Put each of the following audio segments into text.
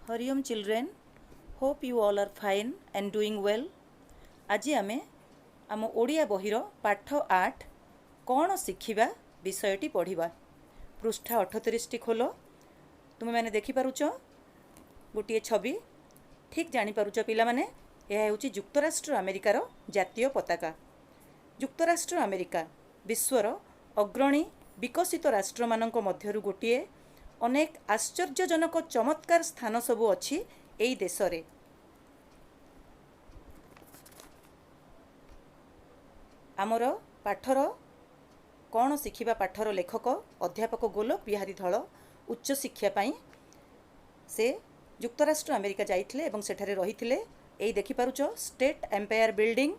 Hariom children, hope you all are fine and doing well. ଆଜି ଆମେ ଆମ ଓଡ଼ିଆ ବହିର ପାଠ 8 କ'ଣ ଶିଖିବା ବିଷୟଟି ପଢ଼ିବା। ପୃଷ୍ଠା 38ଟି ଖୋଲ। ତୁମେମାନେ ଦେଖିପାରୁଛ ଗୋଟିଏ ଛବି, ଠିକ୍ ଜାଣିପାରୁଛ ପିଲାମାନେ, ଏହା ହେଉଛି ଯୁକ୍ତରାଷ୍ଟ୍ର ଆମେରିକାର ଜାତୀୟ ପତାକା। ଯୁକ୍ତରାଷ୍ଟ୍ର ଆମେରିକା ବିଶ୍ୱର ଅଗ୍ରଣୀ ବିକଶିତ ରାଷ୍ଟ୍ରମାନଙ୍କ ମଧ୍ୟରୁ ଗୋଟିଏ। ଅନେକ ଆଶ୍ଚର୍ଯ୍ୟଜନକ ଚମତ୍କାର ସ୍ଥାନ ସବୁ ଅଛି ଏଇ ଦେଶରେ। ଆମର ପାଠର କ'ଣ ଶିଖିବା ପାଠର ଲେଖକ ଅଧ୍ୟାପକ ଗୋଲକ ବିହାରୀ ଧଳ ଉଚ୍ଚଶିକ୍ଷା ପାଇଁ ସେ ଯୁକ୍ତରାଷ୍ଟ୍ର ଆମେରିକା ଯାଇଥିଲେ ଏବଂ ସେଠାରେ ରହିଥିଲେ। ଏଇ ଦେଖିପାରୁଛ ଷ୍ଟେଟ୍ ଏମ୍ପାୟାର ବିଲ୍ଡିଂ,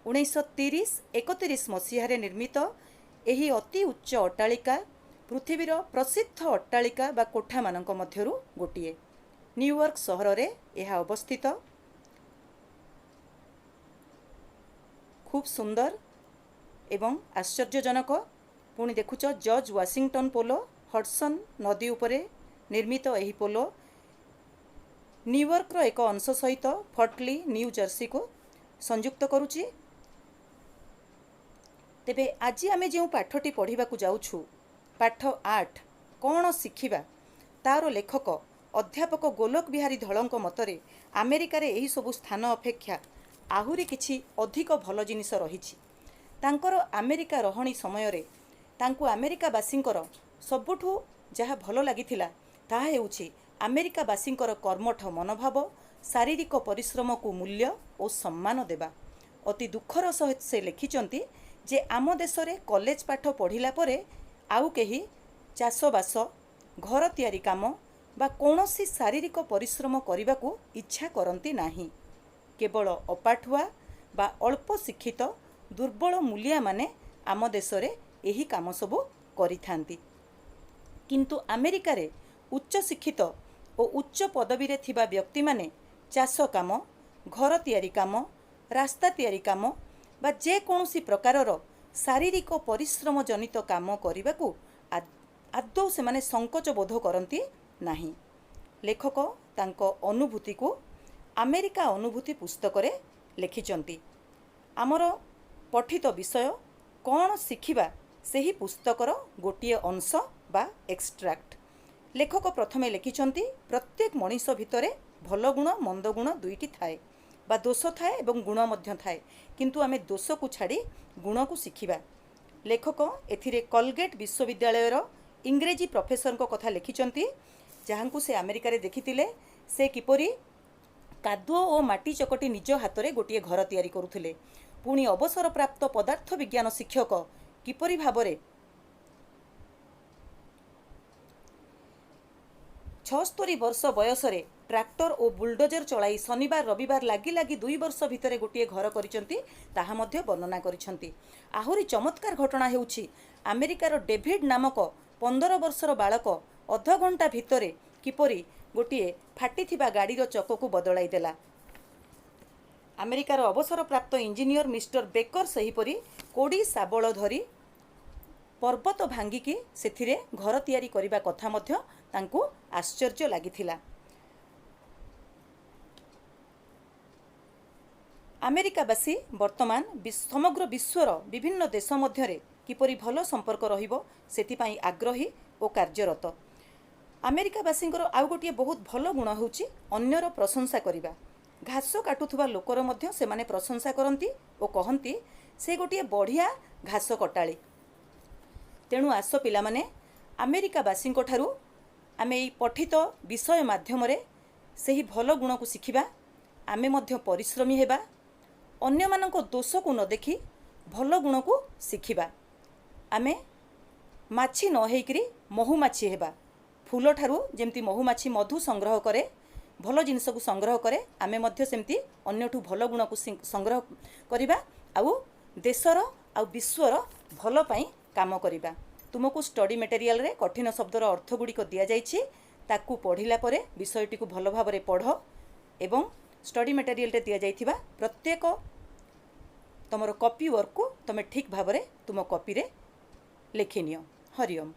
1930-31 ମସିହାରେ ନିର୍ମିତ ଏହି ଅତି ଉଚ୍ଚ ଅଟ୍ଟାଳିକା ପୃଥିବୀର ପ୍ରସିଦ୍ଧ ଅଟ୍ଟାଳିକା ବା କୋଠାମାନଙ୍କ ମଧ୍ୟରୁ ଗୋଟିଏ। ନ୍ୟୁୟର୍କ ସହରରେ ଏହା ଅବସ୍ଥିତ। ଖୁବ୍ ସୁନ୍ଦର ଏବଂ ଆଶ୍ଚର୍ଯ୍ୟଜନକ। ପୁଣି ଦେଖୁଛ ଜର୍ଜ ୱାଶିଂଟନ ପୋଲ, ହଡସନ୍ ନଦୀ ଉପରେ ନିର୍ମିତ ଏହି ପୋଲ ନ୍ୟୁୟର୍କର ଏକ ଅଂଶ ସହିତ ଫର୍ଟଲି ନ୍ୟୁ ଜର୍ସିକୁ ସଂଯୁକ୍ତ କରୁଛି। ତେବେ ଆଜି ଆମେ ଯେଉଁ ପାଠଟି ପଢ଼ିବାକୁ ଯାଉଛୁ, ପାଠ 8 କ'ଣ ଶିଖିବା, ତା'ର ଲେଖକ ଅଧ୍ୟାପକ ଗୋଲକ ବିହାରୀ ଧଳଙ୍କ ମତରେ ଆମେରିକାରେ ଏହିସବୁ ସ୍ଥାନ ଅପେକ୍ଷା ଆହୁରି କିଛି ଅଧିକ ଭଲ ଜିନିଷ ରହିଛି। ତାଙ୍କର ଆମେରିକା ରହଣି ସମୟରେ ତାଙ୍କୁ ଆମେରିକାବାସୀଙ୍କର ସବୁଠୁ ଯାହା ଭଲ ଲାଗିଥିଲା ତାହା ହେଉଛି ଆମେରିକାବାସୀଙ୍କର କର୍ମଠ ମନୋଭାବ, ଶାରୀରିକ ପରିଶ୍ରମକୁ ମୂଲ୍ୟ ଓ ସମ୍ମାନ ଦେବା। ଅତି ଦୁଃଖର ସହିତ ସେ ଲେଖିଛନ୍ତି ଯେ ଆମ ଦେଶରେ କଲେଜ ପାଠ ପଢ଼ିଲା ପରେ ଆଉ କେହି ଚାଷବାସ, ଘର ତିଆରି କାମ ବା କୌଣସି ଶାରୀରିକ ପରିଶ୍ରମ କରିବାକୁ ଇଚ୍ଛା କରନ୍ତି ନାହିଁ। କେବଳ ଅପାଠୁଆ ବା ଅଳ୍ପ ଶିକ୍ଷିତ ଦୁର୍ବଳ ମୂଲିଆମାନେ ଆମ ଦେଶରେ ଏହି କାମ ସବୁ କରିଥାନ୍ତି। କିନ୍ତୁ ଆମେରିକାରେ ଉଚ୍ଚ ଶିକ୍ଷିତ ଓ ଉଚ୍ଚ ପଦବୀରେ ଥିବା ବ୍ୟକ୍ତିମାନେ ଚାଷ କାମ, ଘର ତିଆରି କାମ, ରାସ୍ତା ତିଆରି କାମ ବା ଯେକୌଣସି ପ୍ରକାରର ଶାରୀରିକ ପରିଶ୍ରମ ଜନିତ କାମ କରିବାକୁ ଆଦୌ ସେମାନେ ସଙ୍କୋଚ ବୋଧ କରନ୍ତି ନାହିଁ। ଲେଖକ ତାଙ୍କ ଅନୁଭୂତିକୁ ଆମେରିକା ଅନୁଭୂତି ପୁସ୍ତକରେ ଲେଖିଛନ୍ତି। ଆମର ପଠିତ ବିଷୟ କ'ଣ ଶିଖିବା ସେହି ପୁସ୍ତକର ଗୋଟିଏ ଅଂଶ ବା ଏକ୍ସଟ୍ରାକ୍ଟ। ଲେଖକ ପ୍ରଥମେ ଲେଖିଛନ୍ତି, ପ୍ରତ୍ୟେକ ମଣିଷ ଭିତରେ ଭଲ ଗୁଣ ମନ୍ଦ ଗୁଣ ଦୁଇଟି ଥାଏ, ବା ଦୋଷ ଥାଏ ଏବଂ ଗୁଣ ମଧ୍ୟ ଥାଏ, କିନ୍ତୁ ଆମେ ଦୋଷକୁ ଛାଡ଼ି ଗୁଣକୁ ଶିଖିବା। ଲେଖକ ଏଥିରେ କଲଗେଟ୍ ବିଶ୍ୱବିଦ୍ୟାଳୟର ଇଂରେଜୀ ପ୍ରଫେସରଙ୍କ କଥା ଲେଖିଛନ୍ତି, ଯାହାଙ୍କୁ ସେ ଆମେରିକାରେ ଦେଖିଥିଲେ। ସେ କିପରି କାଦୁଅ ଓ ମାଟି ଚକଟି ନିଜ ହାତରେ ଗୋଟିଏ ଘର ତିଆରି କରୁଥିଲେ। ପୁଣି ଅବସରପ୍ରାପ୍ତ ପଦାର୍ଥ ବିଜ୍ଞାନ ଶିକ୍ଷକ କିପରି ଭାବରେ 76 ବର୍ଷ ବୟସରେ ଟ୍ରାକ୍ଟର ଓ ବୁଲଡୋଜର ଚଳାଇ ଶନିବାର ରବିବାର ଲାଗି ଲାଗି 2 ବର୍ଷ ଭିତରେ ଗୋଟିଏ ଘର କରିଛନ୍ତି, ତାହା ମଧ୍ୟ ବର୍ଣ୍ଣନା କରିଛନ୍ତି। ଆହୁରି ଚମତ୍କାର ଘଟଣା ହେଉଛି ଆମେରିକାର ଡେଭିଡ୍ ନାମକ 15 ବର୍ଷର ବାଳକ ଅଧଘଣ୍ଟା ଭିତରେ କିପରି ଗୋଟିଏ ଫାଟିଥିବା ଗାଡ଼ିର ଚକକୁ ବଦଳାଇ ଦେଲା। ଆମେରିକାର ଅବସରପ୍ରାପ୍ତ ଇଞ୍ଜିନିୟର ମିଷ୍ଟର ବେକର ସେହିପରି କୋଡ଼ି ଶାବଳ ଧରି ପର୍ବତ ଭାଙ୍ଗିକି ସେଥିରେ ଘର ତିଆରି କରିବା କଥା ମଧ୍ୟ ତାଙ୍କୁ ଆଶ୍ଚର୍ଯ୍ୟ ଲାଗିଥିଲା। ଆମେରିକାବାସୀ ବର୍ତ୍ତମାନ ସମଗ୍ର ବିଶ୍ୱର ବିଭିନ୍ନ ଦେଶ ମଧ୍ୟରେ କିପରି ଭଲ ସମ୍ପର୍କ ରହିବ ସେଥିପାଇଁ ଆଗ୍ରହୀ ଓ କାର୍ଯ୍ୟରତ। ଆମେରିକାବାସୀଙ୍କର ଆଉ ଗୋଟିଏ ବହୁତ ଭଲ ଗୁଣ ହେଉଛି ଅନ୍ୟର ପ୍ରଶଂସା କରିବା। ଘାସ କାଟୁଥିବା ଲୋକର ମଧ୍ୟ ସେମାନେ ପ୍ରଶଂସା କରନ୍ତି ଓ କହନ୍ତି ସେ ଗୋଟିଏ ବଢ଼ିଆ ଘାସ କଟାଳି। ତେଣୁ ଆସ ପିଲାମାନେ, ଆମେରିକାବାସୀଙ୍କ ଠାରୁ ଆମେ ଏଇ ପଠିତ ବିଷୟ ମାଧ୍ୟମରେ ସେହି ଭଲ ଗୁଣକୁ ଶିଖିବା। ଆମେ ମଧ୍ୟ ପରିଶ୍ରମୀ ହେବା, ଅନ୍ୟମାନଙ୍କ ଦୋଷକୁ ନ ଦେଖି ଭଲ ଗୁଣକୁ ଶିଖିବା। ଆମେ ମାଛି ନ ହେଇକିରି ମହୁମାଛି ହେବା। ଫୁଲଠାରୁ ଯେମିତି ମହୁମାଛି ମଧୁ ସଂଗ୍ରହ କରେ, ଭଲ ଜିନିଷକୁ ସଂଗ୍ରହ କରେ, ଆମେ ମଧ୍ୟ ସେମିତି ଅନ୍ୟଠୁ ଭଲ ଗୁଣକୁ ସଂଗ୍ରହ କରିବା ଆଉ ଦେଶର ଆଉ ବିଶ୍ୱର ଭଲ ପାଇଁ କାମ କରିବା। ତୁମକୁ ଷ୍ଟଡି ମେଟେରିଆଲରେ କଠିନ ଶବ୍ଦର ଅର୍ଥ ଗୁଡ଼ିକ ଦିଆଯାଇଛି, ତାକୁ ପଢ଼ିଲା ପରେ ବିଷୟଟିକୁ ଭଲ ଭାବରେ ପଢ଼ ଏବଂ ଷ୍ଟଡି ମେଟେରିଆଲରେ ଦିଆଯାଇଥିବା ପ୍ରତ୍ୟେକ ତୁମର କପି ୱାର୍କକୁ ତୁମେ ଠିକ୍ ଭାବରେ ତୁମ କପିରେ ଲେଖିନିଅ। ହରିଓମ୍।